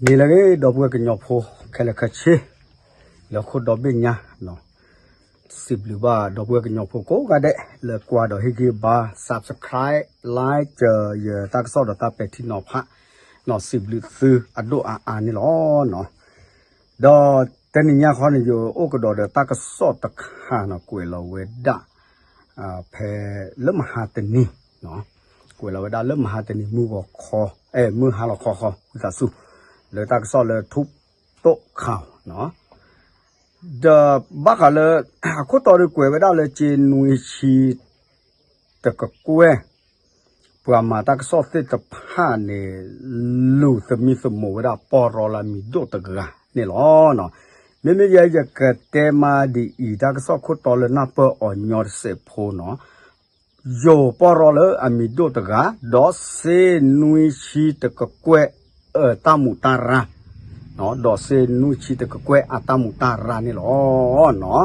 ဟ့ၣ်လၢဂ့ၤ ဒီပုၢ်ဝဲၢ်ကညီဖိ ခဲလၢာ်ခဲဆ့ လၢဟီၣ်ခိၣ်ဒီဘ့ၣ်ညါ, စံးဘျုးဘၣ်ဒီပုၢ်ဝဲၢ်ကညီဖိကိးဂၤဒဲး လၢကွၢ်ဒီးဟ့ၣ်ဂံၢ်ဘါ subscribe, like ယတၢ်ကစီၣ်ဒီးတၢ်ပဲာ်ထံနီၤဖး, စံးဘျုးသုအဒိၣ်အါအါန့ၣ်လီၤ. ဒီးတနံၤညါခီန့ၣ် ယအိၣ်ကဒီးဒီးတၢ်ကစီၣ်တခါန့ၣ် ကွဲးလီၤဝဲဒၣ် ဖဲလၢမဟါတနံၤ, ကွဲးလီၤဝဲဒၣ်လၢမဟါတနံၤ မုၢ်ဂီၤခီ, မုၢ်ဟါလီၤခီခီ ဝံသးစူၤ လၢတၢ်ကစီၣ်လၢ ထူးတိၣ်ခၣ် ဒီးဘၣ်ဃးလၢ အခိၣ်တီဒီးကွဲးဝဲဒၣ်လၢ ကၠ့နွံဆံ တကကွဲၢ် ပှၤမၤတၢ်ကစီၣ်သ့ၣ်တဖၣ်န့ၣ် လူၤသမံသမိးဝဲဒၣ်ပီၢ်ရီလၢအမံၤဒိၣ်တဂၤန့ၣ်လီၤ. မ့မ့ၢ်ယဲယကတဲမးဒ်အံၤ တၢ်ကစီၣ်ခိၣ်တီလၢနၢ်ပၢၢ်အီၤညီတစဲးဖိန့ၣ် ယိၤပီၢ်ရီလၢအမံၤဒိၣ်တဂၤ ဒီး ကၠ့နွံဆံ တကကွဲၢ် အတၢ်မူးတၢ်ရၢ်, ဒီး ကၠ့နွံဆံ တကကွဲၢ် အတၢ်မူးတၢ်ရၢ်န့ၣ်လီၤ.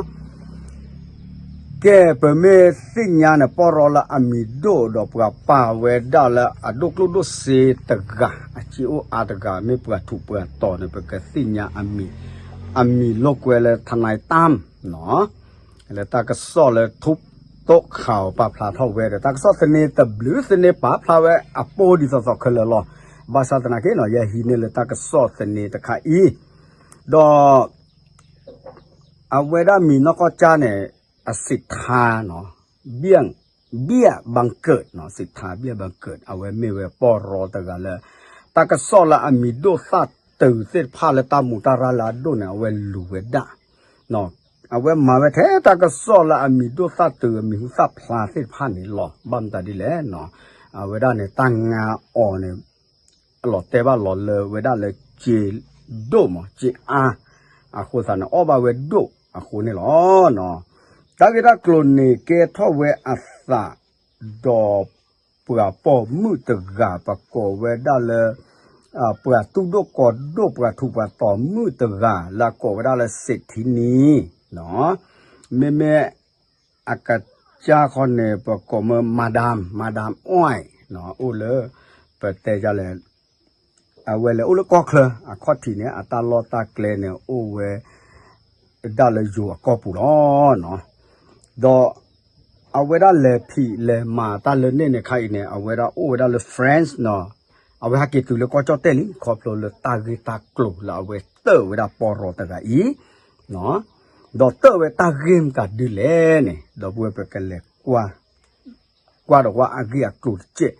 ကဲ ပမ့ၢ်သ့ၣ်ညါန့ၣ် ပီၢ်ရီလၢအမံၤဒိၣ်ဒီးပှၤပာ်ဝဲဒၣ်လၢအဒိၣ်ကျိၣ်ဒိၣ်စ့တဂၤ အစ့အိၣ်အါတဂၤ မ့ၢ်ပှၤထူးပှၤတီၤန့ၣ် ပကသ့ၣ်ညါအမံၤ, အမံၤလိာ်ကွဲလၢ ထနၢၤတၢမ် လၢတၢ်ကစီၣ်လၢ ထူးတိၣ်ခၣ် ပာ်ဖျါထီၣ်ဝဲဒီး တၢ်ကစီၣ်သန့တဘျုးသန့ပာ်ဖျါဝဲအပိၢ်ဒ်သိးသိးခဲလၢာ်လီၤ. ဘၣ်ဆၣ်သနာ်က့န့ၣ် ယဟံးန့ၢ်လၢတၢ်ကစီၣ်သန့တခါအံၤ, ဒီး အဝဲဒၣ်မံၤနီၢ်ကီၢ်ကၠါန့ၣ် အစံးထါန့ၣ် ဘၣ်, ဘၣ်ဘၣ်ကၢးန့ၣ် စံးထါ ဘၣ်ဘၣ်ကၢး အဝဲမ့ၢ်ဝဲပီၢ်ရီတဂၤလၢ တၢ်ကစီၣ်လၢအမံၤဒိၣ်သၣ်တုၤသ့ၣ်တဖၣ်လၢတၢ်မူးတၢ်ရၢ်လၢအဒိၣ်န့ၣ် အဝဲလူၤဝဲဒၣ်, အဝဲမၤဝဲထဲတၢ်ကစီၣ်လၢအမံၤဒိၣ်သၣ်တုၤအမံၤဟူသၣ်ဖျါသ့ၣ်တဖၣ်န့ၣ်လီၤ. ဘၣ်မတၤဒ်လဲၣ်, အဝဲဒၣ်န့ၣ် တၢ်ငါအီၤန့ၣ် အလီၤတဲဘၣ်လီၤလၢဝဲဒၣ်လၢ ကၠ့ဒိၣ်မး ကၠ့အါ, အဃိသတးန့ၣ် အီၣ်ဘၣ်ဝဲဒိၣ်အဃိန့ၣ်လီၤ. တၢ်ဂ့ၢ်တၢ်ကျိၤန့ၣ် ကဲထီၣ်ဝဲအသး ဒီးပှၤပိာ်မုၣ်တဂၤ ပကိးဝဲဒၣ်လၢ ပှၤတူၢ်ဒိၣ်ကီၤဒိၣ် ပှၤထူးပှၤတီၤမုၣ်တဂၤ လၢအကိးဝဲဒၣ်လၢ စ့းထံနံ, မ့မ့ၢ် အကစၢ်ခီန့ၣ် ပကိးမ့ၢ် မၤဒၣ်, မၤဒၣ်အီၣ်, အိၣ်လၢ ပတဲယလဲၣ် အဝဲလဲၤအိၣ်လၢကီၢ်ချၢ အခီၣ်ထံးန့ၣ် အတၢ်လီၢ်တၢ်ကျဲန့ၣ် အိၣ်ဝဲဒၣ်လၢယိၤအကီၢ်ပူၤလီၤ. ဒီး အဝဲဒၣ်လဲၤဖံးလဲၤမၤတၢ်လၢန့ၣ်န့ၣ်ခါအံၤန့ၣ် အဝဲဒၣ်အိၣ်ဝဲဒၣ်လၢ France န့ၣ်, အဝဲဟဲက့ၤတုၤလၢကီၢ်ကၠီၣ်တဲၣ်လံ ခီဖျိလၢတၢ်ဂ့ၢ်တၢ်ကျိၤလၢအဝဲတၢၣ်ဝဲဒၣ်ပီၢ်ရီတဂၤအံၤ ဒီးတၢၣ်ဝဲတၢ်ဂ့ၢ်မတၤဒ်လဲၣ်န့ၣ် ဒီပုၢ်ဝဲၢ်ပကလဲၤကွၢ် ကွၢ်ဒီးကွၢ်အဂ့ၢ်အကျိၤတစဲး,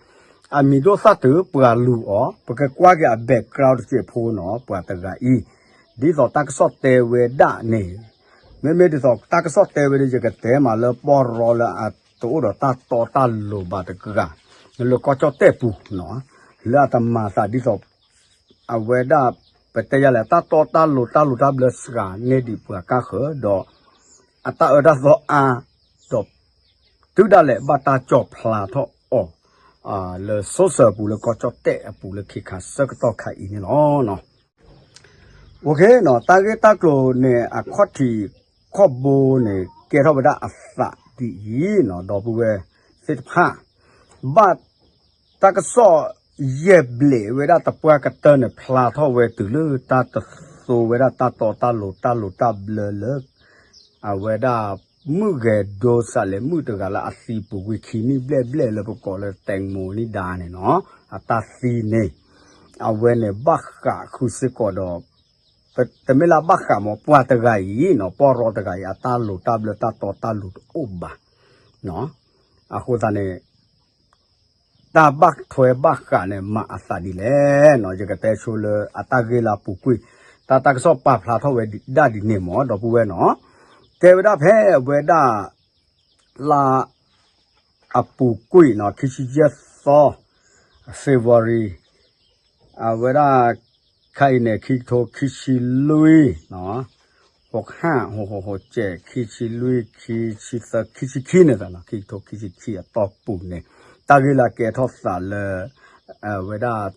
အမံၤဒိၣ်သၣ်တုၤပှၤလူၤအီၤ ပကကွၢ်က့ၤအ background တစဲးဖိန့ၣ် ပှၤတဂၤအံၤ, ဒ်သိးတၢ်ကစီၣ်တဲဝဲဒၣ်န့ၣ်, မ့မ့ၢ်ဒ်သိးတၢ်ကစီၣ်တဲဝဲဒၣ် ယကတဲမးလၢပီၢ်ရီလၢအတအိၣ်ဒီးတၢ်တီတၢ်လိၤဘၣ်တဂၤ လၢကီၢ်ကၠီၣ်တဲၣ်ပူၤန့ၣ်, လၢအတမၤသးဒ်သိး အဝဲဒၣ် ပတဲယလဲၣ် တၢ်တီတၢ်လိၤတၢ်လိၤတၢ်ဘျၢစှၤန့ၢ်ဒံးပှၤကါဃၢၤဒီး အတၢ်အၢတၢ်သီအါ, ဒီး တုၤဒၣ်လဲာ်ဘၣ်တၢ်ကၠီၣ်ဖျါထီၣ်အီၤ လၢ social အပူၤ လၢကီၢ်ကၠီၣ်တဲၣ်အပူၤ လၢခ့ခါဆၢကတီၢ်ခါအံၤန့ၣ်လီၤ. OK တၢ်ဂ့ၢ်တၢ်ကျိၤန့ၣ် အခီၣ်ထံးခီၣ်ဘိန့ၣ် ကဲထီၣ်ဝဲဒၣ်အသးဒ်အံၤန့ၣ် ဒီပုၢ်ဝဲၢ်သ့ၣ်တဖၣ် ဘၣ် တၢ်ကစီၣ်ယဲၢ်ဘျဲးဝဲဒၣ်တပှၢ်ကတၢၢ်န့ၣ် ဖျါထီၣ်ဝဲတုၤလၢတၢ်တသိဝဲဒၣ်တၢ်တီတၢ်လိၤတၢ်လိၤတၢ်ဘျၢလၢ အဝဲဒၣ် မုၣ်ဂဲၤဒိစးလဲၤမုၣ်တဂၤလၢအသံပူၤကွံာ်ခံနံၣ်ဘျဲၣ်ဘျဲၣ်လၢပကိးလၢ တဲမူၤနံဒါန့ၣ်န့ၣ် အတၢ်သံန့ၣ် အဝဲန့ၣ်ဘၣ်ဃးဃုာ်စ့ၢ်ကီးဒီး တမ့ၢ်လၢအဘၣ်ဃးမး ပှၤတဂၤအံၤန့ၣ် ပီၢ်ရီတဂၤအံၤ အတၢ်လိၤတၢ်ဘျၢတၢ်တီတၢ်လိၤတအိၣ်ဘၣ်. အဃိသတးန့ၣ် တၢ်ဘၣ်ထွဲဘၣ်ဃးန့ၣ် မၤအသးဒ်လဲၣ်န့ၣ် ယကတဲဆိလၢအတၢ်ဂ့ၢ်လၢအပူၤကွံာ် တၢ်တၢ်ကစီၣ်ပာ်ဖျါထီၣ်ဝဲဒၣ်ဒ်န့ၣ်မး ဒီပုၢ်ဝဲၢ်န့ၣ် တဲဝဲဒၣ်ဖဲအဝဲဒၣ် လါအပူၤကွံာ်န့ၣ် ခံဆံယဲၢ်သီ February အဝဲဒၣ် ခါအံၤန့ၣ် ခံကထိခံဆံလွံၢ် ဟိးဟၣ် ဟိးဟိးဟိးစဲး ခံဆံလွံၢ် ခံဆံသၢ ခံဆံခံန့ၣ် ခံကထိခံဆံခံအတီၢ်ပူၤန့ၣ် တၢ်ဂ့ၢ်လၢအကဲထီၣ်သးလၢ အဝဲဒၣ်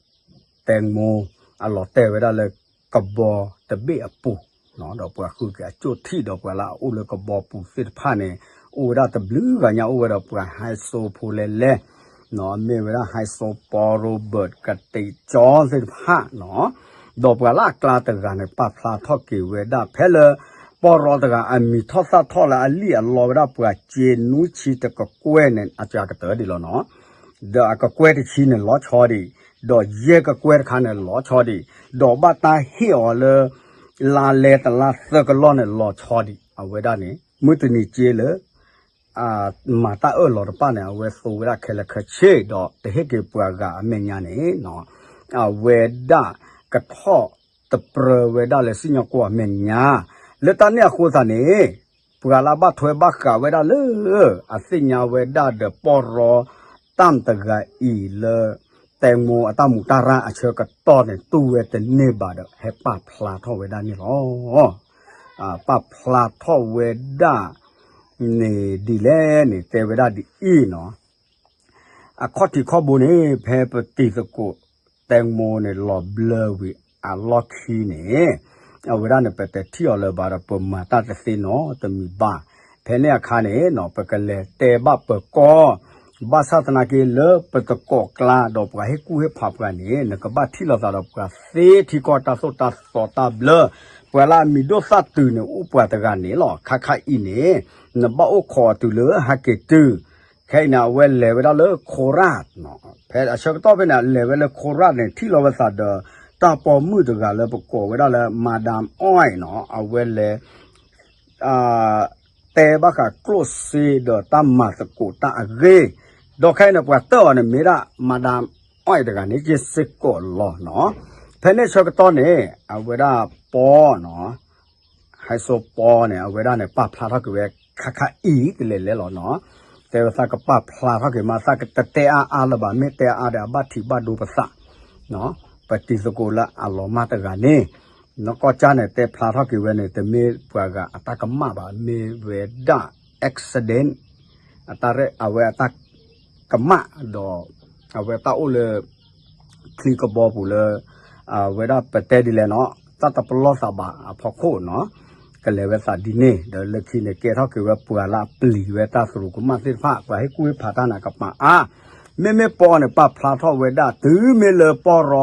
တဲမူၤ အလီၤတဲာ်ဝဲဒၣ်လၢကဘီတဘ့ၣ်အပူၤ ဒီးပှၤဃုက့ၤအကၠိၣ်ထံၣ်ဒီးပှၤလၢအအိၣ်လၢကဘီပူၤသ့ၣ်တဖၣ်န့ၣ် အိၣ်ဝဲဒၣ်တဘျုးဂၤညါ အိၣ်ဝဲဒီးပှၤဟဲစိဖိလဲၣ်လဲၣ် မ့ၢ်ဝဲဒၣ်ဟဲစိပီ Robert ကတ့ကၠီသ့ၣ်တဖၣ်န့ၣ် ဒီးပှၤလၢအကျါတဂၤန့ၣ် ပာ်ဖျါထီၣ်က့ၤဝဲဒၣ် ဖဲလၢ ပီၢ်ရီတဂၤ အမံၤထီၣ်သၣ်ထီၣ်လၢအလံၣ်အလီဝဲဒၣ် ပှၤစ့နွံဆံတကကွဲၢ်န့ၣ် အကတၢၢ်ဒံးလီၤနီၤ, ဒီးအကကွဲၢ်တဆံန့ၣ် လီၤဆီဒံး, ဒီးယဲၢ်ကကွဲၢ်တခါန့ၣ် လီၤဆီဒံး, ဒီးဘၣ်တၢ်ဟ့ၣ်အီၤလၢ လါလဲတလါသၢကလီၢ်န့ၣ် လီၤဆီဒံး, အဝဲဒၣ်န့ၣ် မုၢ်တနံၤစ့လၢ မၤတၢ်အၢၣ်လီၤတဖၣ်န့ၣ် အဝဲသူဝဲဒၣ်ခဲလၢာ်ခဲဆ့ ဒီးတဟ့ၣ်က့ၤပှၤဂၤအမဲာ်ညါန့ၣ် အဝဲဒၣ်ကထီၣ်တပြၢဝဲဒၣ်လၢစံၣ်ညီၣ်ကွီၢ်အမဲာ်ညါ, လၢတၢ်န့ၣ်အဃိသတးန့ၣ် ပှၤလၢအဘၣ်ထွဲဘၣ်ဃးဝဲဒၣ်လၢ အသ့ၣ်ညါဝဲဒၣ်ဒီးပီၢ်ရီ တၢ်မတဂၤအံၤလၢ တဲမိအတၢ်မူးတၢ်ရၢ်အဆၢကတီၢ်န့ၣ် တူၢ်ဝဲတန့ၢ်ဘၣ်ဒီး ဟဲပာ်ဖျါထီၣ်ဝဲဒၣ်န့ၣ်လီၤ. ပာ်ဖျါထီၣ်ဝဲဒၣ်န့ၣ်ဒ်လဲၣ်န့ၣ် တဲဝဲဒၣ်ဒ်အံၤနီၤ, အခီၣ်ထံးခီၣ်ဘိန့ၣ် ဖဲပတံၤသကိးတဲမိန့ၣ် လီၤဘျၢဝံၤအလီၢ်ခံန့ၣ် အဝဲဒၣ်န့ၣ် ပတထံၣ်အီၤလၢၤဘၣ်ဒီး ပမၤတၢ်တသ့နီတမံၤဘၣ်. ဖဲန့ၣ်အခါန့ၣ် ပကလဲၤတဲဘၣ်ပၢၤကီၢ် ဘၣ်ဆၣ်သနာ်က့လၢပသကိးကျါ ဒီးပှၤဟ့ၣ်ကူၣ်ဟ့ၣ်ဖးပှၤန့ၣ် နကဘၣ်ထံၣ်လိာ်သးဒီးပှၤသ့ ထံကီၢ်တၢ်သိၣ်တၢ်သီတၢ်ဘျၢ, ပှၤလၢအမံၤဒိၣ်သၣ်တုၤန့ၣ် အိၣ်ပှၤတဂၤန့ၣ်လီၤ. ခါခါအံၤန့ၣ် နဘၣ်အိၣ်ခိးအီၤတုၤလၢဟဲက့ၤတုၤ ခဲအံၤန့ၣ် အဝဲလဲၤဝဲဒၣ်လၢ Khorat ဖဲအဆၢကတီၢ်ဖဲန့ၣ် လဲၤဝဲလၢ Khorat န့ၣ် ထံၣ်လိာ်ဝဲသးဒီး တၢ်ပိာ်မုၣ်တဂၤလၢပကိးဝဲဒၣ်လၢ Madam Oil နီၤ, အဝဲလဲၤ တဲဘၣ်ဃးကျိၣ်စ့ဒီးတၢ်မၤသကိးတၢ်အဂ့ၢ်, ဒီးခဲအံၤန့ၣ် ပှၤတၢၢ်အီၤန့ၣ် မ့ၢ်ဒၣ် Madam Oil တဂၤန့ၣ် က့ၤစ့ၢ်ကီးလီၤနီၤ. ဖဲန့ၣ်ဆၢကတီၢ်န့ၣ် အဝဲဒၣ်ပီၢ်နီၤ ဟဲစိပီၢ်န့ၣ် အဝဲဒၣ်န့ၣ် ပာ်ဖျါထီၣ်က့ၤဝဲ ခါခါအံၤကလဲၤလဲၤလီၤနီၤ. တဲဝဲသးကပာ်ဖျါထီၣ်က့ၤမး သးကတတဲအါအါလၢၤဘၣ်, မ့ၢ်တဲအါဒီးအဘၣ်ထံးဘၣ်ဒိပသး, ပတံၤသကိးလၢအလီၤမၢ်တဂၤန့ၣ်, နီၢ်ကီၢ်ကၢ်န့ၣ် တဲဖျါထီၣ်က့ၤဝဲန့ၣ် တမ့ၢ်ပှၤဂၤအတၢ်ကမၣ်ဘၣ်, မ့ၢ်ဝဲဒၣ် accident အဝဲအတၢ်ကမၣ်ဒီး အဝဲတၢ်အိၣ်လၢ ချံကဘီပူၤလၢ အဝဲဒၣ်ပတဲဒ်လဲၣ်နီၤ, တၢ်တပလီၢ်သးဘၣ်အဖီခိၣ်နီၤ, ကလဲၤဝဲသးဒ်န့ၣ် ဒီးလၢခံန့ၣ် ကဲထီၣ်က့ၤဝဲပှၤလၢအပျံၤဝဲတၢ်သရူးကမၣ်သ့ၣ်တဖၣ် ပှၤဟ့ၣ်ကူၣ်ဟ့ၣ်ဖးတၢ်န့ၣ် ကပာ်အါ, မ့မ့ၢ်ပီၢ်န့ၣ် ပာ်ဖျါထီၣ်ဝဲဒၣ် တုၤမ့ၢ်လၢပီၢ်ရီ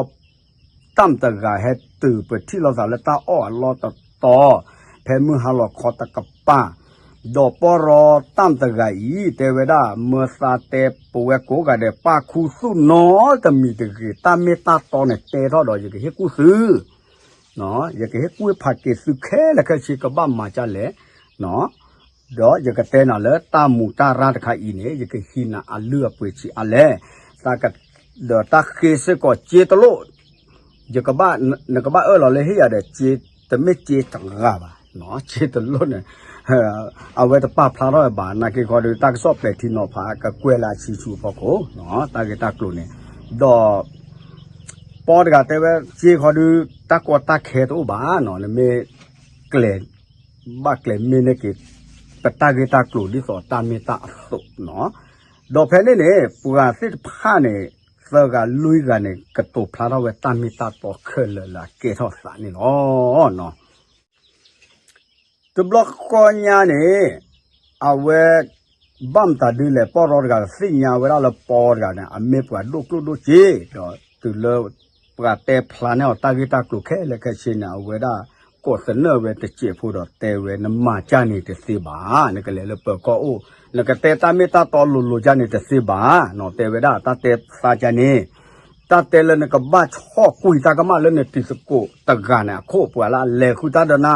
တၢ်မတဂၤဟဲတုၤပထံၣ်လိာ်သးလၢတၢ်အီၣ်အလီၢ်တတီၤ, ဖဲမုၢ်ဟါလီၤခီတကပၤ, ဒီးပီၢ်ရီတၢ်မတဂၤအံၤ တဲဝဲဒၣ် မၢသးတဲပဝဲကိးဂၤဒဲး ပာ်ခူသူၣ်နီတမံၤတဂ့ၤ, တၢ်မ့ၢ်တၢ်တီန့ၣ်တဲထီၣ်ဒီး ယကဟ့ၣ်ကူၣ်သု ယကဟ့ၣ်ကူၣ်ဟ့ၣ်ဖးက့ၤသုခဲလၢာ်ခဲဆ့ ကဘၣ်မၤဒ်လဲၣ်, ဒီးယကတဲနၤလၢတၢ်မူးတၢ်ရၢ်တခါအံၤန့ၣ် ယကဟံးနၤအလုၢ်အပှ့ၤဆံးအါလဲၣ်, ဒီးတၢ်ဃ့စ့ၢ်ကီးစ့တလိၣ်, ယကဘၣ်, နကဘၣ်အၢၣ်လီၤလၢဟ့ၣ်ယၤဒီး တမ့ၢ်စ့တဂၤဘၣ်, စ့တလိၣ်န့ၣ် အဝဲတပာ်ဖျါထီၣ်ဘၣ်, နာ်က့ခီဒီး တၢ်ကစီၣ်ပဲာ်ထံနီၤဖး ကကွဲးလၢအဆံဆူအဖီခိၣ်, တၢ်ဂ့ၢ်တၢ်ကျိၤန့ၣ်, ဒီး ပီၢ်တဂၤတဲဝဲ စ့ခီဒု တၢ်ကီတၢ်ခဲတအိၣ်ဘၣ်နီၤ, နမ့ၢ်ကျဲၤ ဘၣ်ကျဲၤမ့ၢ်န့ၢ်က့ၤ ပတၢ်ဂ့ၢ်တၢ်ကျိၤဒ်သိးတၢ်မ့ၢ်တၢ်အသိးနီၤ, ဒီးဖဲန့ၣ်န့ၣ် ပှၤသ့ၣ်တဖၣ်န့ၣ် သၢဂၤလွံၢ်ဂၤန့ၣ် ကတိၤဖျါထီၣ်ဝဲတၢ်မ့ၢ်တၢ်တီခဲလၢာ်လၢအကဲထီၣ်သးန့ၣ်လီၤ. တဘျီဃီညါန့ၣ် အဝဲ ဘၣ်မတၤဒုလဲၣ် ပီၢ်ရီတဂၤသ့ၣ်ညါဝဲဒၣ်လၢပီၢ်တဂၤန့ၣ် အမ့ၢ်ပှၤဒိၣ်ကျိၣ်ဒိၣ်စ့, ဒီးတုၤလၢ ပှၤတဲဖျါန့ၢ်အီၤတၢ်ဂ့ၢ်တၢ်ကျိၤခဲလၢာ်ခဲဆ့န့ၣ် အဝဲဒၣ်ကိးသနၢၣ်ဝဲတစဲးဖိဒီးတဲဝဲ နမၤကၢ်န့ၣ်တသ့ဘၣ်, နကလဲၤလၢပၢၤကီၢ်အိၣ် နကတဲတၢ်မ့ၢ်တၢ်တီလိၤလိၤကၢ်န့ၣ်တသ့ဘၣ်, တဲဝဲဒၣ်တၢ်တဲသးကၢ်န့ၣ် တၢ်တဲလၢနကဘၣ်ဆီၣ်ကွံာ်တၢ်ကမၣ်လၢနတံၤသကိးတဂၤန့ၣ်အခိၣ် ပှၤလၢအလဲၤဃုတၢ်ဒီးနၤ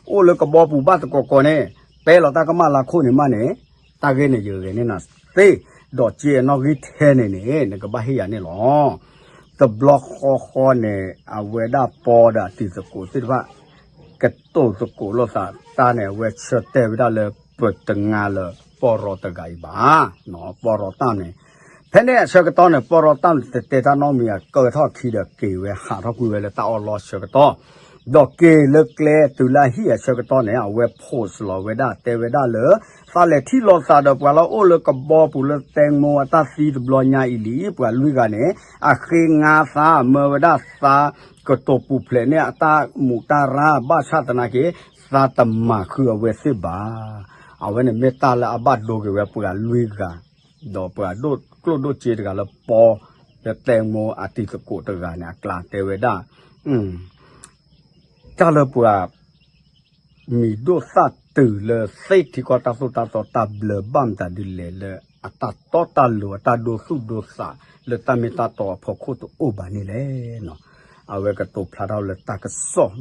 အိၣ်လၢကဘီပူၤဘၣ်တကိးကိးန့ၣ် တဲလီၤတၢ်ကမၣ်လၢအခိၣ်န့ၣ်မးန့ၣ် တၢ်ဂ့ၢ်န့ၣ်ယဂဲၤန့ၢ်နၤသ့, ဒီးစ့အနီၣ်ဂံၢ်ထဲန့ၣ်န့ၣ် နကဘၣ်ဟ့ၣ်ယၤန့ၣ်လီၤ. တဘျီဃီဃီန့ၣ် အဝဲဒၣ်ပီၢ်ဒီးအတံၤသကိးသ့ၣ်တဖၣ် ကတိၤသကိးလိာ်သးတၢ်န့ၣ် အဝဲဆၢတဲာ်ဝဲဒၣ်လၢပတငါလၢပီၢ်ရီတဂၤအံၤဘၣ်, ပီၢ်ရီတၢ်န့ၣ် ဖဲန့ၣ်အဆၢကတီၢ်န့ၣ် ပီၢ်ရီတၢ်န့ၣ်တတဲတၢ်နီတမံၤ အကၢထီၣ်ခံဒီးက့ၤဝဲဟးထီၣ်ကွံာ်ဝဲလၢတၢ်အီၣ်လီၢ်ဆၢကတီၢ်, ဒီးက့ၤလၢကျဲတုၤလၢအဟံၣ်အဆၢကတီၢ်န့ၣ် အဝဲ post လီၤဝဲဒၣ် တဲဝဲဒၣ်လၢ သးလဲၤထံၣ်လိာ်သးဒီးပှၤလၢအိၣ်လၢကဘီပူၤလၢတဲမိအတၢ်သံတဘျီညါအံၤလံ, ပှၤလွံၢ်ဂၤန့ၣ် အဃ့ငါသး မၢဝဲဒၣ်သးကတိၤပူၤဖျဲးန့ၢ်အတၢ်မူးတၢ်ရၢ် ဘၣ်ဆၣ်သနာ်က့ သးတမၤဃုာ်အဝဲသ့ၣ်ဘၣ်. အဝဲန့ၣ်မ့ၢ်တၢ်လၢအဘၣ်ဒိက့ၤဝဲပှၤလွံၢ်ဂၤ, ဒီးပှၤဒိၣ်ကျိၣ်ဒိၣ်စ့တဂၤလၢပီၢ် လၢတဲမိအတံၤသကိးတဂၤန့ၣ် အကျါတဲဝဲဒၣ် တၢ်လၢပှၤ မံၤဒိၣ်သၣ်တုၤလၢသ့ၣ်ထံကီၢ်တၢ်သိၣ်တၢ်သီတၢ်ဘျၢဘၣ်မတၤဒ်လဲၣ်လၢ အတၢ်တီတၢ်လိၤ အတၢ်ဒိသူၣ်ဒိသးလၢတၢ်မ့ၢ်တၢ်တီအဖီခိၣ်တအိၣ်ဘၣ်န့ၣ်လဲၣ်. အဝဲကတိၤဖျါထီၣ်လၢတၢ်ကစီၣ်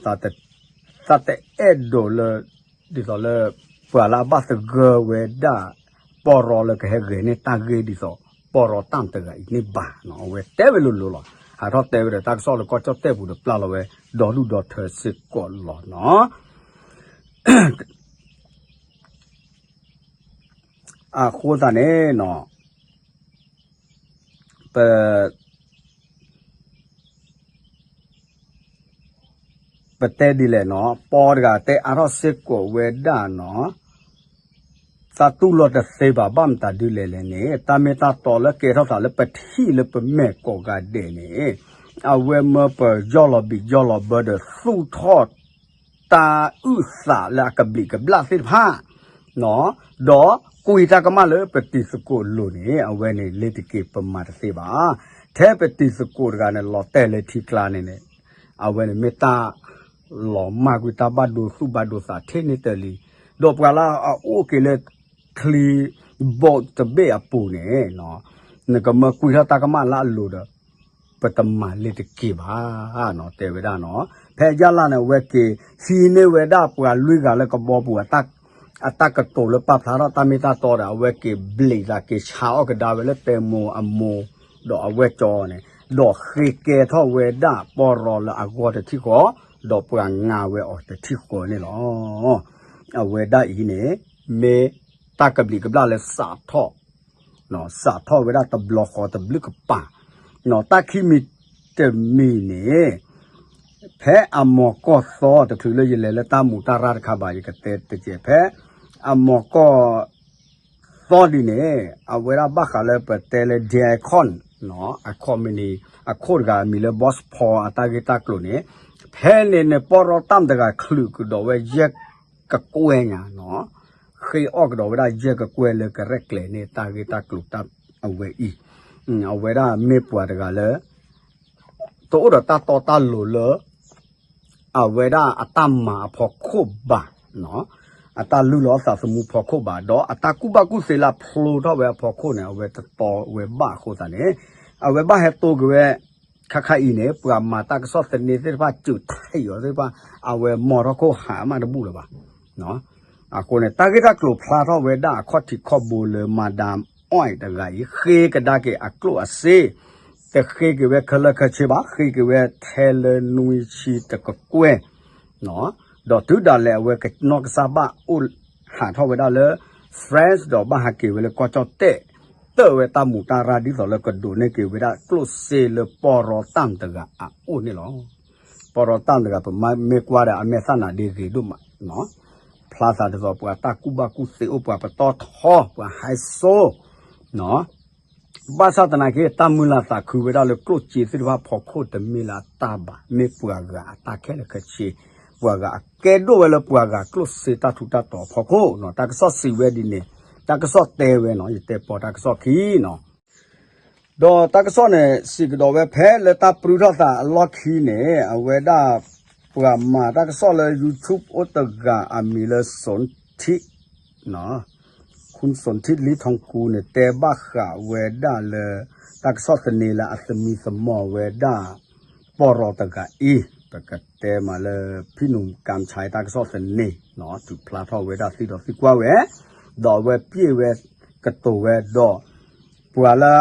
သးတအဲၣ်ဒိးလၢ ဒ်သိးလၢ ပှၤလၢအဘၣ်သဂၢၢ်ဝဲဒၣ် ပီၢ်ရီလၢကဟဲဂဲၤန့ၢ်တၢ်ဂ့ၢ်ဒ်သိး ပီၢ်ရီတၢ်မတဂၤအံၤန့ၣ်ဘၣ်. အဝဲတဲဝဲလိၤလိၤလီၤ. ဟးထီၣ်တဲဝဲဒီးတၢ်ကစီၣ်လၢကီၢ်ကၠီၣ်တဲၣ်ပူၤဒီးပျၢ်လီၤဝဲ ဒီဒူၣ်ဒီထၢစ့ၢ်ကီးလီၤနီၤ. အဃိသတးန့ၣ်နီၤ ပ ပတဲဒ်လဲၣ်နီၤ ပီၢ်တဂၤတဲအါထီၣ်စ့ၢ်ကီးဝဲဒၣ်နီၤ သးတူၢ်လိာ်တသ့ဘၣ် ဘၣ်မတၤဒ်လဲၣ်လဲၣ်န့ၣ် တၢ်မ့ၢ်တၢ်တီလၢကဲထီၣ်သးလၢပထံၣ်လၢပမဲာ်ကိးဂၤဒဲးန့ၣ် အဝဲမၢပယီၢ်လီၤဘံၣ်ယီၢ်လီၤဘၢဒီးသူၣ်ထီၣ် တၢ်အုၣ်သးလၢအကဘျံးကဘျၣ်သ့ၣ်တဖၣ် ဒီးကွံာ်တၢ်ကမၣ်လၢပတံၤသကိးအလိၤန့ၣ် အဝဲန့ၣ်လ့ၤတက့ၤပမၤတသ့ဘၣ်. ထဲပတံၤသကိးတဂၤန့ၣ် လီၤတဲာ်လၢထံကျါန့ၣ်န့ၣ် အဝဲန့ၣ်မ့ၢ်တၢ် လီၤမၢ်ကွံာ်တၢ်ဘၣ်ဒိသူၣ်ဘၣ်ဒိသးထဲန့ၣ်တလံၤ ဒီးပှၤလၢအအိၣ်က့ၤလၢ ချံ ဘိးတဘ့ၣ်အပူၤန့ၣ် နကမၢကွံာ်ထီၣ်တၢ်ကမၣ်လၢအလိၤဒီး ပတမၤလ့ၤတက့ၤဘၣ် တဲဝဲဒၣ်နီၤ. ဖဲယၢ်လၢ်န့ၣ် အဝဲက့ၤဟံးန့ၢ်ဝဲဒၣ်ပှၤလွံၢ်ဂၤလၢကဘီပူၤ အတၢ်ကတိၤလၢပာ်ဖျါထီၣ်တၢ်မ့ၢ်တၢ်တီဒီး အဝဲက့ၤဘျံးသးက့ၤဆါအီၣ်ကဒါဝဲလၢတဲမိၢ်အမိၢ် ဒီးအဝဲၢ်ကၠီန့ၣ် ဒီးဃ့ကဲထီၣ်ဝဲဒၣ်ပီၢ်ရီလၢအဂီၢ်တထံၣ်ဃီ ဒီးပှၤငါဝဲအီၤတထံၣ်ဃီန့ၣ်လီၤ. အဝဲဒၣ်အံၤန့ၣ် မ့ၢ်တၢ်ကဘျံးကဘျၣ်လၢစးထီၣ် စးထီၣ်ဝဲဒၣ်တဘျီဃီတဘျုးကပၤ တၢ်ခံမံၤတမံၤန့ၣ် ဖဲအမိၤကီၢ်သီတချုးလၢယလဲၤလၢတၢ်မူးတၢ်ရၢ်တခါဘၣ် ယကတဲတကဲး ဖဲအမိၤကီၢ်သီဒ်န့ၣ် အဝဲဒၣ်ဘၣ်ဃးလၢပတဲလၢ Dicon အခီပနံၣ် အခိၣ်တဂၤအမံၤလၢ Boss Paul အတၢ်ဂ့ၢ်တၢ်ကျိၤန့ၣ် ဖဲန့ၣ်န့ၣ် ပီၢ်ရီတၢ်မတဂၤချုးကဒီးဝဲယဲၢ်ကကွဲၢ်ညါနီၤ ဃ့အီၣ်ကဒီးဝဲဒၣ်ယဲၢ်ကကွဲၢ်လၢကရဲၣ်ကျဲၤန့ၢ်တၢ်ဂ့ၢ်တၢ်ကျိၤတၢ်အဝဲအံၤ အဝဲဒၣ်မ့ၢ်ပှၤတဂၤလၢ တအိၣ်ဒီးတၢ်တီတၢ်လိၤလၢ အဝဲဒၣ်အတၢ်မၤအဖီခိၣ်ဘၣ်, အတၢ်လုၢ်လီၤသးသမူဖီခိၣ်ဘၣ်, ဒီးအတၢ်ကူၣ်ဘၣ်ကူၣ်သ့လၢအဖျိထီၣ်ဝဲအဖီခိၣ်န့ၣ် အဝဲတတီဝဲဘၣ်အဃိသတးန့ၣ် အဝဲဘၣ်ဟဲတိၢ်က့ၤဝဲ ခါခါအံၤန့ၣ် ပှၤမၤတၢ်ကစီၣ်သန့သ့ၣ်တဖၣ် စူးထါအီၤသ့ၣ်တဖၣ် အဝဲမီၢ်ထီၣ်ခိၣ်ဟးမးတဘူၣ်လၢၤဘၣ်. အဃိန့ၣ် တၢ်ဂ့ၢ်တၢ်ကျိၤဖျါထီၣ်ဝဲဒၣ်အခီၣ်ထံးခီၣ်ဘိလၢ Madam Oil တဂၤအံၤ ဃ့ကဒါက့ၤအကျိၣ်အစ့, တဃ့က့ၤဝဲခဲလၢာ်ခဲဆ့ဘၣ်, ဃ့က့ၤဝဲထဲလၢနွံဆံတကကွဲၢ်, ဒီးတုၤဒၣ်လဲာ်အဝဲကနီၢ်ကစၢ်ဘၣ်အိၣ်ဟးထီၣ်ဝဲဒၣ်လၢ France ဒီးဘၣ်ဟးက့ၤဝဲလၢကီၢ်ကၠီၣ်တဲၣ်, တၢၣ်ဝဲတၢ်မူးတၢ်ရၢ်ဒ်သိးလၢကဒိးန့ၢ်က့ၤဝဲဒၣ်ကျိၣ်စ့လၢပီၢ်ရီတၢ်မတဂၤအအိၣ်န့ၣ်လီၤ. ပီၢ်ရီတၢ်မတဂၤ ပမ့ၢ်ကွၢ်ဒီးအမဲာ်သၣ်နၤဒ့ဂ့ၤဒိၣ်မး, ဖျါသးဒ်သိးပှၤတၢ်ကူၣ်ဘၣ်ကူၣ်သ့အိၣ် ပှၤပတီၢ်ထီ ပှၤဟဲစိ ဘၣ်ဆၣ်သနာ်က့ တၢ်မုၢ်လၢ်သးခုဝဲဒၣ်လၢကျိၣ်စ့သ့ၣ်တဖၣ်ဖီခိၣ်တမ့ၢ်လၢအတၢ်ဘၣ်, မ့ၢ်ပှၤဂၤအတၢ်ခဲလၢာ်ခဲဆ့, ပှၤဂၤအကဲဒိၣ်ဝဲလၢပှၤဂၤကျိၣ်စ့တၢ်ထူးတၢ်တီၤအဖီခိၣ်နီၤ. တၢ်ကစီၣ်စံးဝဲဒ်န့ၣ်, တၢ်ကစီၣ်တဲဝဲနီၤ, ယတဲပိာ်တၢ်ကစီၣ်ခံနီၤ. ဒီးတၢ်ကစီၣ်န့ၣ် စံးကဒီးဝဲဖဲလၢတၢ်ပြူထီၣ်သးအလီၢ်ခံန့ၣ် အဝဲဒၣ်ပှၤမၤတၢ်ကစီၣ်လၢ YouTube အိၣ်တဂၤအမံၤလၢ စိန်ထိ คุณสนธิ ลิ้นทองกู န့ၣ် တဲဘၣ်ဃးဝဲဒၣ်လၢ တၢ်ကစီၣ်သန့လၢအသမံသမိးဝဲဒၣ် ပီၢ်ရီတဂၤအံၤ, ပကတဲမးလၢ ဖံနူၢ်ကၣ်ဆဲ တၢ်ကစီၣ်သန့ ထုးဖျါထီၣ်ဝဲဒၣ်သုဒီးသုကွၢ်ဝဲ, ဒီးအဝဲပျဲၢ်ဝဲကတိၤဝဲဒီး ပှၤလၢ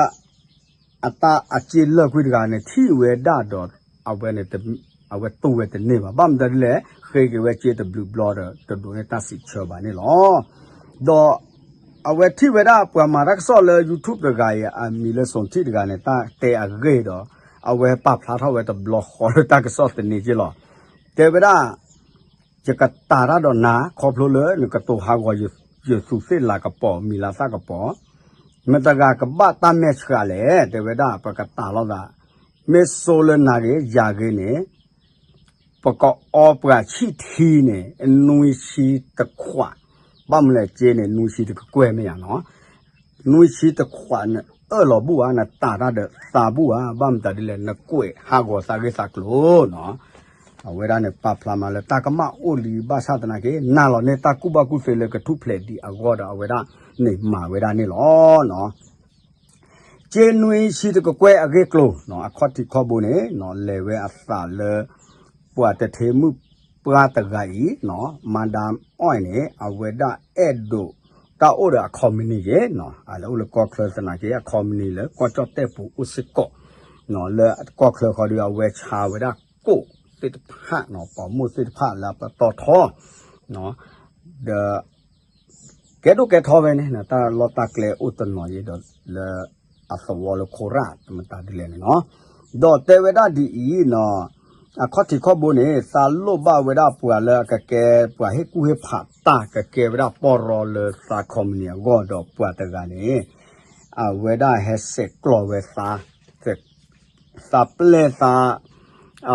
အတၢ်အစ့လၢာ်ကွံာ်တဂၤန့ၣ် ထံၣ်ဝဲဒၣ်ဒီး အဝဲန့ၣ် အဝဲတူၢ်ဝဲတန့ၢ်ဘၣ်. ဘၣ်မတၤဒ်လဲၣ်, ဃ့က့ၤဝဲစ့တဘျုးဘျီဒီး တဒိးန့ၢ်တၢ်စံးဆၢဘၣ်န့ၣ်လီၤ. ဒီးအဝဲထံၣ်ဝဲဒၣ်ပှၤမၤတၢ်ကစီၣ်လၢ YouTube တဂၤအံၤ အမံၤလၢ စိန်ထိ တဂၤန့ၣ် တၢ်တဲအဂ့ၢ်ဒီး အဝဲပာ်ဖျါထီၣ်ဝဲတဘျီဃီလၢတၢ်ကစီၣ်သန့က့လီၤ. တဲဝဲဒၣ် ယကတၤတၢ်ဒီးနၤ ခီဖျိလၢနကတိၤဟးဂီၤယသူးသ့ၣ်လၤကပီၤ မံၤလၤသၣ်ကပီၤ, မတၤတဂၤကဘၣ်တၢ်မဲာ်ဆှးလဲၣ်, တဲဝဲဒၣ် ပကတၤလိာ်သး, မ့ၢ်စိလၢနၤဂ့ၤ ယၤဂ့ၤန့ၣ် ပကအီပှၤဆံၣ်ထံန့ၣ် နွံဆံတခွး, ဘၣ်မနုၤလဲၣ်စ့န့ၣ် နွံဆံတကကွဲၢ်မ့ၢ်ဧါနီၤ, နွံဆံတခွးန့ၣ် အၢၣ်လီၤဘူၣ်ဧါ, နတၤတၢ်ဒီးသးဘူၣ်ဧါ, ဘၣ်မတၤဒ်လဲၣ် နကွဲးဟးဂီၤသးဂ့ၢ်သးကျိၤနီၤ. အဝဲဒၣ်န့ၣ် ပာ်ဖျါမးလၢတၢ်ကမၣ်အိၣ်လံဘၣ်ဆၣ်သနာ်က့ နာ်လီၤန့ၢ်တၢ်ကူၣ်ဘၣ်ကူၣ်သ့လၢကထူၣ်ဖျဲးဒံးအဂီၢ်ဒီး အဝဲဒၣ်န့ၣ်မၤဝဲဒၣ်န့ၣ်လီၤ. ကၠ့နွံဆံတကကွဲၢ်အဂ့ၢ်ကျိၤ အခီၣ်ထံးခီၣ်ဘိန့ၣ် လဲၤဝဲအသးလၢ ပှၤတထ့မုၣ်ပှၢ်တဂၤအံၤ မၤဒၣ်အီၣ်န့ၣ် အဝဲဒၣ်အဲၣ်ဒိးတၢ်အိၣ်ဒီးအခီပနံၣ်ယဲ အလဲၤအိၣ်လၢကီၢ်ချၢသနာ်က့ အခီပနံၣ်လၢကီၢ်ကၠီၣ်တဲၣ်ပူၤအိၣ်စ့ၢ်ကီး လၢကီၢ်ချၢဃီဒီး အဝဲဆါဝဲဒၣ်ကိၣ်သ့ၣ်တဖၣ် ပိာ်မိၣ်သ့ၣ်တဖၣ်လၢအပတီၢ်ထီ ဒီး ကဲဒိၣ်ကဲထီဝဲန့ၣ် တၢ်လီၢ်တၢ်ကျဲအိၣ်တနီၤယဲဒီး လၢအသဝီလၢခိရၣ်တမတၤဒ်လဲၣ်န့ၣ်လီၤ. ဒီးတဲဝဲဒၣ်ဒ်အံၤနီၤ အခီၣ်ထံးခီၣ်ဘိန့ၣ် သးလိၣ်ဘၣ်ဝဲဒၣ်ပှၤလၢအကကဲ ပှၤဟ့ၣ်ကူၣ်ဟ့ၣ်ဖးတၢ်ကကဲဝဲဒၣ်ပီၢ်ရီလၢသးခီပနံၣ်အဂီၢ်ဒီးပှၤတဂၤန့ၣ် အဝဲဒၣ်ဟဲဆဲးကျိးဝဲသး သးပျဲၢ်သး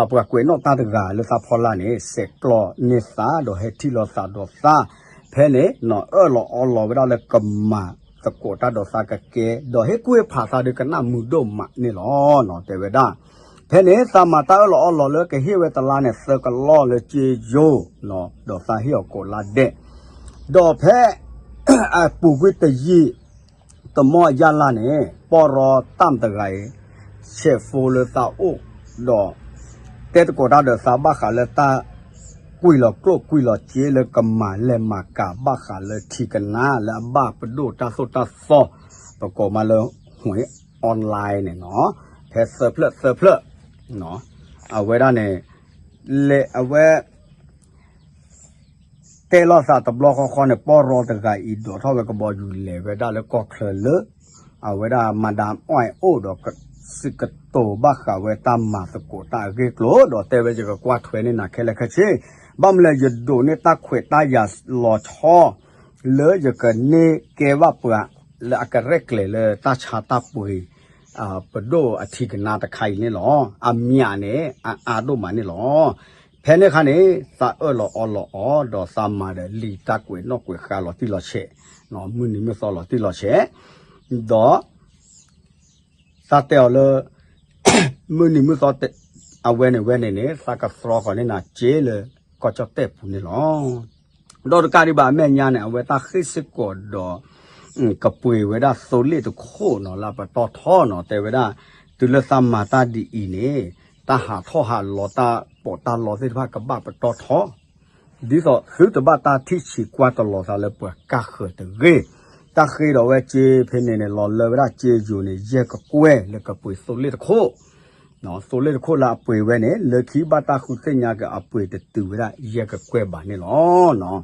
ပှၤကွဲးနီၣ်တၢ်တဂၤလၢသးဖီလာ်န့ၣ် ဆဲးကျိးန့ၢ်သးဒီးဟဲထံၣ်လိာ်သးဒီးသး ဖဲန့ၣ်နီၤ အၢၣ်လီၤအီလီၤဝဲဒၣ်လၢကမၤသကိးတၢ်ဒီးသးကကဲ ဒီးဟ့ၣ်ကူၣ်ဟ့ၣ်ဖးသးဒီးကနၣ်မုာ်ဒိၣ်မးန့ၣ်လီၤ တဲဝဲဒၣ်. ဖဲန့ၣ် သးမၤတၢ်အၢၣ်လီၤအီလီၤလၢကဟ့ၣ်ဝဲတလါန့ၣ် သၢကလီၢ်လၢကၠ့ယိၤ ဒီးသးဟ့ၣ်အီၤကိးလါဒဲး ဒီးဖဲ အပူၤကွံာ်တယံာ် တမီၢ်အယၢ်လၢ်န့ၣ် ပီၢ်ရီတၢ်မတဂၤအံၤ ဆဲးဖိလၢသးအိၣ် ဒီး တဲသကိးတၢ်ဒီးသးဘၣ်ဃးလၢတၢ် ကွံာ်လီၤကျိၣ်ကွံာ်လီၤစ့လၢကမၤလဲၤမၤကၤဘၣ်ဃးလၢထံကနါလၢအဘၣ်ပဒိၣ်တၢ်သိၣ်တၢ်သီ ပကိးမးလၢ online န့ၣ်နီၤ ဖဲသၢဖျၢၣ်သၢဖျၢၣ် အဝဲဒၣ်န့ၣ် လဲၤအဝဲ တဲလိာ်သးတဘျီဃီဃီန့ၣ် ပီၢ်ရီတဂၤအံၤဒိးထီၣ်ဝဲကဘီယူၤလဲၤဝဲဒၣ်လၢကီၢ်ချၢလၢ အဝဲဒၣ်မၤဒၣ်အီၣ်အိၣ်ဒီးစံးကတိၤဘၣ်ဃးဝဲတၢ်မၤသကိးတၢ်အဂ့ၢ်ကျိၤ ဒီးတဲဝဲယကကွၢ်ထွဲန့ၢ်နၤခဲလၢာ်ခဲဆ့ ဘၣ်မနုၤလဲၣ်ယဒိးန့ၢ်တၢ်ခွဲးတၢ်ယာ်လီၤဆီ လၢယကန့ၢ်ကဲဘၣ်ပှၤ လၢအကရဲၣ်ကျဲၤလၢတၢ်ဆါတၢ်ပှ့ၤ ပဒိၣ်အထံကနါတခါအံၤန့ၣ်လီၤ. အမံၤန့ၣ် အအါဒိၣ်မးန့ၣ်လီၤ. ဖဲန့ၣ်အခါန့ၣ် သးအၢၣ်လီၤအီလီၤအီၤ ဒီးသးမၤဒီးလံာ်တၢ်ကွဲးနီၣ်ကွဲးဃါလီၤတံၢ်လီၤဆဲး မုၢ်နံၤမုၢ်သီလီၤတံၢ်လီၤဆဲး ဒီး သးတဲအီၤလၢ မုၢ်နံၤမုၢ်သီ အဝဲန့ၣ်ဝဲန့ၣ်န့ၣ် သးကသြီဃီၤန့ၢ်နၤစ့လၢကီၢ်ကၠီၣ်တဲၣ်ပူၤန့ၣ်လီၤ. ဒီးတကးဒံးဘၣ်အမဲာ်ညါန့ၣ် အဝဲတၢ်ဃ့ၢ်စ့ၢ်ကီးဒီး ကပှ့ၤဝဲဒၣ်သိလ့ၣ်တခိၣ်နီၤလၢအပတီၢ်ထီနီၤ တဲဝဲဒၣ် တုၤလၢသးမၤတၢ်ဒ်အံၤန့ၣ် တၢ်ဟးထီၣ်ဟးလီၤတၢ်ပီးတၢ်လီသ့ၣ်တဖၣ်ကဘၣ်ပတီၢ်ထီ ဒ်သိးသုတဘၣ်တၢ်ထံၣ်ဆံးကွၢ်တလီၤသးလၢပှၤကၢ်ဃၢၤတဂ့ၤ. တၢ်ဃ့ဒီးဝဲစ့ဖဲန့ၣ်န့ၣ် လီၤလၢဝဲဒၣ်စ့ယိၤန့ၣ် ယဲၢ်ကကွဲၢ်လၢကပှ့ၤသိလ့ၣ်တခိၣ် သိလ့ၣ်တခိၣ်လၢအပှ့ၤဝဲန့ၣ် လၢခံဘၣ်တၢ်ဃုသ့ၣ်ညါကအပှ့ၤတတုၤဝဲဒၣ်ယဲၢ်ကကွဲၢ်ဘၣ်န့ၣ်လီၤ.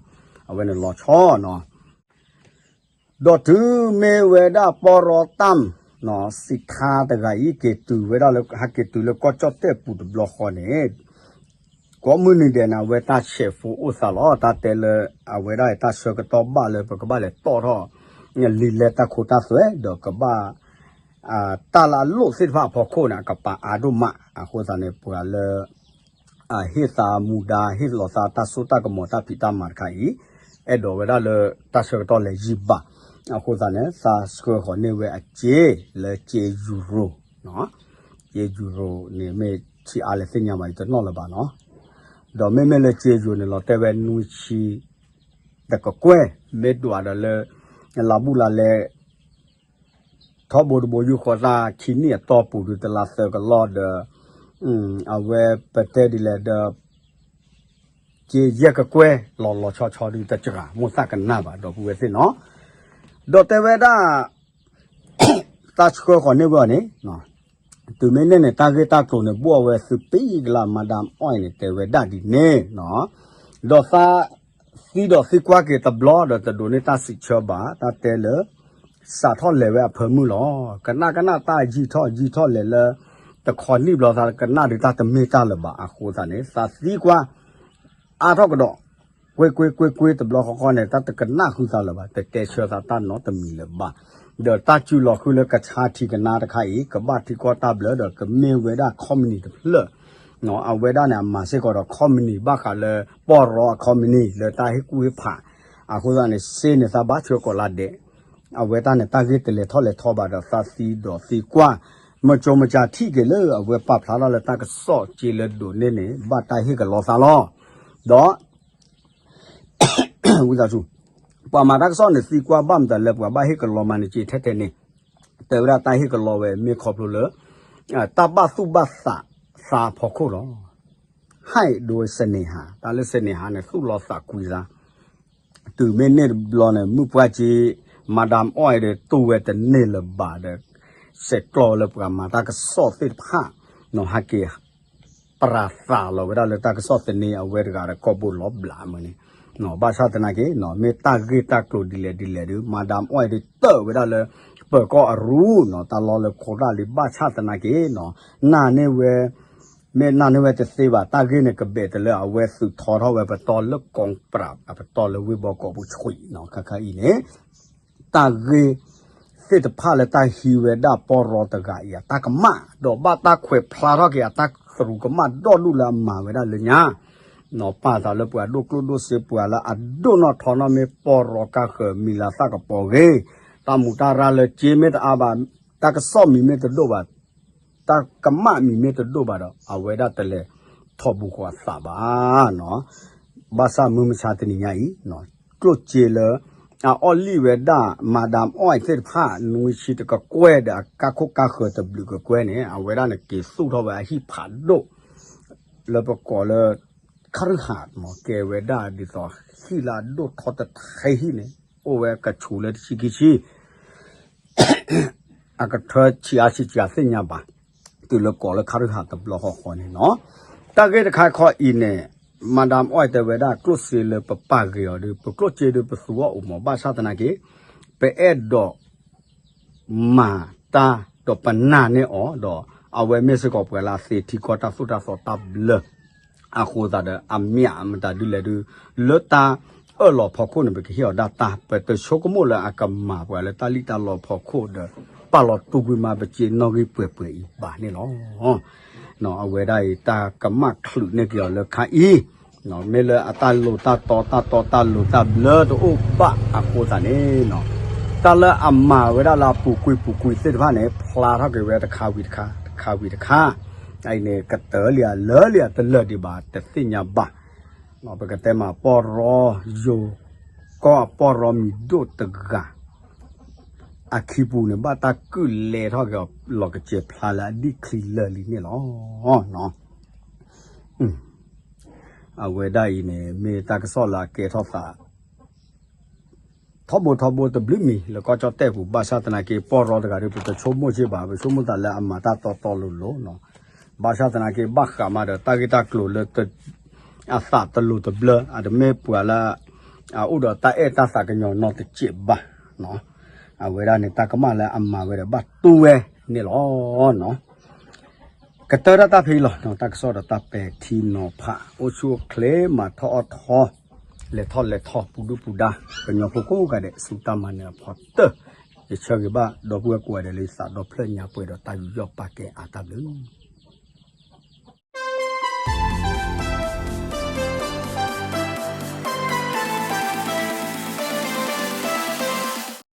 အဝဲန့ၣ်လီၤဆီနီၤ ဒီးတုၤမ့ၢ်ဝဲဒၣ်ပီၢ်ရီတၢ် စံးခါတဂၤအံၤ က့ၤတုၤဝဲဒၣ်လၢ ဟဲက့ၤတုၤလၢကီၢ်ကၠီၣ်တဲၣ်ပူၤတဘျီဃီန့ၣ် ကိးမုၢ်နံၤဒဲးန့ၣ် အဝဲတၢ်ဆဲးဖိအိၣ်သးလီၤ. တၢ်တဲလၢ အဝဲဒၣ်တၢ်ဆၢကတီၢ်ဘၣ်လၢပကဘၣ်လဲၤတီၣ်ထီၣ် လံာ်လဲတၢ်ခိတၢ်သွဲ ဒီးကဘၣ် တၢ်လၢအလိၣ်သ့ၣ်တဖၣ်အဖီခိၣ်န့ၣ် အကပာ်အါဒိၣ်မး အဃိသတးန့ၣ် ပှၤလၢ ဟ့ၣ်သးမူဒါ ဟ့ၣ်လီၤသးတၢ်စိတၢ်ကမီၤတၢ်ဖံးတၢ်မၤတခါအံၤ အဲၣ်ဒိးဝဲဒၣ်လၢတၢ်ဆၢကတီၢ်လဲၤယံာ်ဘၣ် အဃိသတးန့ၣ် သးဆှၢဃီၤန့ၢ်ဝဲအစ့လၢစ့ယူရိၤ စ့ယူရိၤန့ၣ် မ့ၢ်ထံအါလဲၣ်သ့ၣ်ညါဘၣ် ယတနီၣ်လၢၤဘၣ်နီၤ ဒီးမ့မ့ၢ်လၢစ့ယူၤန့ၣ်လီၤ တဲဝဲနွံဆံ တကကွဲၢ် မ့ၢ်ဒွးဒီးလၢ လါဘူးလါလဲ ထီဘိတဘိယူၢ်ဃီသၣ်ခံနံၣ်အတီၢ်ပူၤဒုးတလါသၢကလီၢ်ဒီး အဝဲပတဲဒ်လဲၣ်ဒီး က့ယဲၢ်ကကွဲၢ်လီၤလီၤဆီဆီဒုးတစှၤ မိၢ်သၣ်ကနၣ်ဘၣ်ဒီပုၢ်ဝဲၢ်သ့ၣ်နီၤ ဒီးတဲဝဲဒၣ် သးဆှၢဃီၤန့ၢ်ဝဲအီၤန့ၣ် တုၤမ့ၢ်န့ၣ်န့ၣ် တၢ်ဂ့ၢ်တၢ်ကျိၤန့ၣ် ဘိၣ်အဝဲသုးပံကလးမၤဒၣ်အီၣ်အံၤန့ၣ် တဲဝဲဒၣ်ဒ်န့ၣ်နီၤ ဒီးသးသံဒီးသံကွၢ်က့ၤတဘျီ ဒီးတဒိးန့ၢ်တၢ်စံးဆၢဘၣ် တၢ်တဲလၢ စးထီၣ်လဲၤဝဲအဖၢမုၢ်လီၤ. ကနၣ်ကနၣ်တၢ်ယံာ်ထီၣ်ယံာ်ထီၣ်လဲၤလၢ တခီနံၣ်ဘျီသးကနၣ်ဒုးတၢ်တမ့ၢ်တၢ်လၢၤဘၣ် အဃိသတးန့ၣ် သးသံကွၢ် အါထီၣ်ကဒီး ကွ့ကွ့ကွ့ကွ့တဘျီဃီဃီန့ၣ် တၢ်တကနၣ်ဃုသးလၢၤဘၣ် တတဲဆၢသးတၢ်နီတမံၤလၢၤဘၣ် ဒီးတၢ်စုလီၤဃုလၢကဆါထံကနါတခါအံၤ ကဘၣ်ထံကီၢ်တၢ်ဘျၢဒီးကမ့ၢ်ဝဲဒၣ် company တဖျၢၣ် အဝဲဒၣ်န့ၣ် အမၤစ့ၢ်ကီးဒီး company ဘၣ်ဃးလၢ ပီၢ်ရီအ company လၢတၢ်ဟ့ၣ်ကူၣ်ဟ့ၣ်ဖး အဃိသတးန့ၣ် စ့န့ၣ်သးဘၣ်ဆှၢကိးလါဒဲး အဝဲတၢ်န့ၣ် တၢ်ဂ့ၢ်တလဲၤထီၣ်လဲၤထီဘၣ်ဒီး သးသံဒီးသံကွၢ် မၢကၠိမၢကၠးထံၣ်က့ၤလၢအဝဲပာ်ဖျါထီၣ်လၢတၢ်ကစီၣ်က့လၢဒိးန့ၢ်န့ၣ် ဘၣ်တၢ်ဟ့ၣ်ကလီသးလီၤ. ဒီး ဝံသးစူၤ ပှၤမၤတၢ်ကစီၣ်န့ၣ်သံကွၢ်ဘၣ်မတၤလၢပှၤဘၣ်ဟ့ၣ်ကလီမးန့ၣ်က့ထဲထဲန့ၣ် တဲဝဲဒၣ်တၢ်ဟ့ၣ်ကလီဝဲမ့ၢ်ခီဖျိလၢ တၢ်ဘၣ်သူၣ်ဘၣ်သးသးဖီခိၣ်လီၤ. ဟဲဒိးဝဲစန့ၤဟး တၢ်လၢစန့ၤဟးန့ၣ် သူၣ်လီၤသးကွံသး တုၤမ့ၢ်န့ၢ်တဘျီန့ၣ် မုၢ်ပှၢ်က့ မၤဒၣ်အီၣ်အံၤဒီး တူၢ်ဝဲတန့ၢ်လၢၤဘၣ်ဒီး ဆဲးကျိးလၢပှၤမၤတၢ်ကစီၣ်သ့ၣ်တဖၣ် ဟဲက့ၤ ပရၤသးလီၤဝဲဒၣ်လၢတၢ်ကစီၣ်သန့အဝဲတဂၤဒီး ကီၢ်ဘိၣ်လီၤဘျးမုၢ်န့ၣ် ဘၣ်ဆၣ်သနာ်က့ မ့ၢ်တၢ်ဂ့ၢ်တၢ်ကျိၤဒ်လဲၣ်ဒ်လဲၣ်ဒီး မၤဒၣ်အီၣ်အံၤဒီး တၢၢ်ဝဲဒၣ်လၢ ပၢၤကီၢ်အရူ တၢ်လီၢ်လၢခိတၢ်လံ ဘၣ်ဆၣ်သနာ်က့ နာ်န့ၢ်ဝဲ မ့ၢ်နာ်န့ၢ်ဝဲတသ့ဘၣ် တၢ်ဂ့ၢ်န့ၣ်ကဘဲးတလၢအဝဲသုးထီထီၣ်ဝဲပတီၢ်လၢကီးပြး အပတီၢ်လၢဝ့ၢ်ဘီကီးပူၤဆှံနီၤ ခါခါအံၤန့ၣ် တၢ်ဂ့ၢ်သ့ၣ်တဖၣ်လၢတၢ်ဟံးဝဲဒၣ်ပီၢ်ရီတဂၤအံၤအတၢ်ကမၣ် ဒီးဘၣ်တၢ်ခွဲးဖျါထီၣ်က့ၤအတၢ်သရူးကမၣ်ဒီဒူၣ်လၢအမၤဝဲဒၣ်လၢညါ ပာ်သးလၢပှၤဒိၣ်ကျိၣ်ဒိၣ်စ့ပှၤလၢအဒိၣ်နီၢ်ထီနီၢ်မ့ၢ်ပီၢ်ရီကါဃၢၤမံၤလၤသၣ်ကပီၤဂ့ၤ တၢ်မူးတၢ်ရၢ်လၢက့မ့ၢ်တအါဘၣ် တၢ်ကစီၣ်မံၤမ့ၢ်တဒိၣ်ဘၣ် တၢ်ကမၣ်မံၤမ့ၢ်တဒိၣ်ဘၣ်ဒီး အဝဲဒၣ်တလဲၤထီၣ်ဘူးဃီအသးဘၣ်နီၤ ဘၣ်ဆၣ်မုၢ်မဆါတနံၤညါအံၤ ကျိၣ်စ့လၢ အအီၣ်လံၣ်ဝဲဒၣ် မၤဒၣ်အီၣ်သ့ၣ်တဖၣ် နွံဆံတကကွဲၢ်ဒီးအကါခိၣ်ကါဃၢၤတဘျုးကကွဲၢ်န့ၣ် အဝဲဒၣ်န့ၣ်က့ၤသူၣ်ထီၣ်ဝဲအဟံၣ်ဖးဒိၣ် လၢပကိးလၢ ခရူၢ်ဟးမ့ၢ်ကဲဝဲဒၣ်ဒ်သိးဟံၣ်လၢအဒိၣ်ထီတထံဟံၣ်န့ၣ် အိၣ်ဝဲကဆူးလၢတဆံခံဆံ အကထၢဆံးအါဆံးစှၤသ့ၣ်ညါဘၣ် တုၤလၢကိးလၢခရူၢ်ဟးတဘျီဃီဃီန့ၣ်နီၤ တၢ်ဂ့ၢ်တခါခီအံၤန့ၣ် မၤဒၣ်အီၣ်တဲဝဲဒၣ်ကျိၣ်စ့လၢပပာ်ဂ့ၤအီၤဒီး ပကျိၣ်စ့ဒီးပသူအီၤအိၣ်မး ဘၣ်ဆၣ်သနာ်က့ ပအဲၣ်ဒိး မၤတၢ်ဒီးပနာ်န့ၢ်အီၤဒီး အဝဲမ့ၢ်စ့ၢ်ကီးပှၤလၢအသ့ထံကီၢ်တၢ်သိၣ်တၢ်သီတၢ်ဘျၢ အဃိသတးဒီး အမ့ၢ်မတၤဒ်လဲၣ်ဒုး လၢတၢ်အၢၣ်လီၤဖီခိၣ်န့ၣ် ပကဟ့ၣ်အီၤဒၣ်တၢ် ပတဆိကမိၣ်လၢအကမၤပှၤလၢတၢ်လံၣ်တၢ်လီဖီခိၣ်ဒီး ပာ်လီၤတူာ်ကွံာ်မးပစ့နီၣ်ဂံၢ်ပှဲၤပှဲၤအံၤဘၣ်န့ၣ်လီၤ. အဝဲဒၣ်အံၤ တၢ်ကမၣ်ချုးန့ၢ်က့ၤအီၤလၢခါအံၤ မ့ၢ်လၢအတၢ်လိၤတၢ်တီတၢ်တီတၢ်လိၤတၢ်ဘျၢတအိၣ်ဘၣ်အဃိသတးန့ၣ် တၢ်လၢအမၤဝဲဒၣ်လၢအပူၤကွံာ်ပူၤကွံာ်သ့ၣ်တဖၣ်န့ၣ် ဖျါထီၣ်က့ၤဝဲတခါဝံၤတခါ တခါဝံၤတခါ အအံၤန့ၣ် ကတၢၢ်လံဧါလၢလံဧါတလၢာ်ဒံးဘၣ် တသ့ၣ်ညါဘၣ်. ပကတဲမးပီၢ်ရီယိၤ ကီၢ်အပီၢ်ရီမံၤဒိၣ်တဂၤ အခံပူၤန့ၣ် ဘၣ်တၢ်ကုၢ်လဲထီၣ်က့ၤအီၤလီၤကစဲၤဖျါလၢအဒံၣ်ချံလၢာ်လံန့ၣ်လီၤ. အဝဲဒၣ်အံၤန့ၣ် မ့ၢ်တၢ်ကစီၣ်လၢအကဲထီၣ်သး ထီဘိထီဘိတဘျုးမံၤ လၢကီၢ်ကၠီၣ်တဲၣ်ပူၤ ဘၣ်ဆၣ်သနာ်က့ ပီၢ်ရီတဂၤဒီး ပတဆိကမိၣ်စ့ၢ်ဘၣ် ပဆိကမိၣ်သးလၢအမၤတၢ်တီတီလိၤလိၤနီၤ. ဘၣ်ဆၣ်သနာ်က့ ဘၣ်ဃးမးဒီး တၢ်ဂ့ၢ်တၢ်ကျိၤလၢ အသးတလိၤတဘျၢ အတမ့ၢ်ပှၤလၢ အအိၣ်ဒီးတၢ်အဲၣ်တၢ်သးကညီၤနီတစဲးဘၣ်. အဝဲဒၣ်န့ၣ် တၢ်ကမၣ်လၢအမၤဝဲဒီး ဘၣ်တူၢ်ဝဲန့ၣ်လီၤ. ကတၢၢ်ဒၣ်တၢ်ဖဲအံၤလီၤ. တၢ်ကစီၣ်ဒီးတၢ်ပဲာ်ထံနီၤဖး အိၣ်ဆူၣ်အိၣ်ချ့ မၤထီၣ်အီၣ်ထီၣ် လဲၤထီၣ်လဲၤထီၣ် ပူၤဒုၣ်ပူၤဒါ ကညီဖိကိးဂၤဒဲး ဆူတၢ်မၤနၢၤအဖီတၢၢ် ယဆၢဂ့ၤဘၣ် ဒီပုၢ်ဝဲၢ်ကိးဂၤဒဲးလၢယသးဒီဖျၢၣ်ညါပှဲၤဒီး တၢ်ယူးယီၣ်ပာ်ကဲအါတၢ်ဘျုး